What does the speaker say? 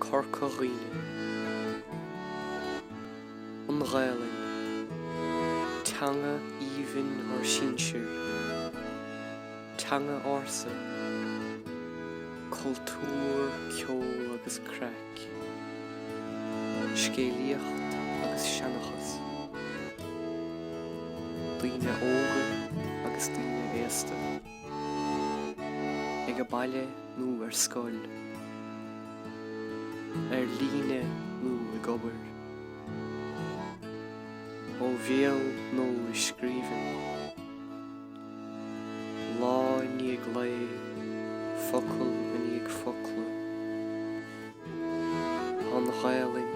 Corca Dhuibhne. An Ghaelainn, teanga aoibhinn ár sinsir, teanga ársa, cultúr, ceol agus craic, scéalaíocht agus seanchas, daoine óga agus daoine aosta, ag baile nó ar scoil, ar líne nó ag obair, ó bhéal nó i scríbhinn, lá i ndiaidh lae, focal i ndiaidh focla, tá an Ghaelainn.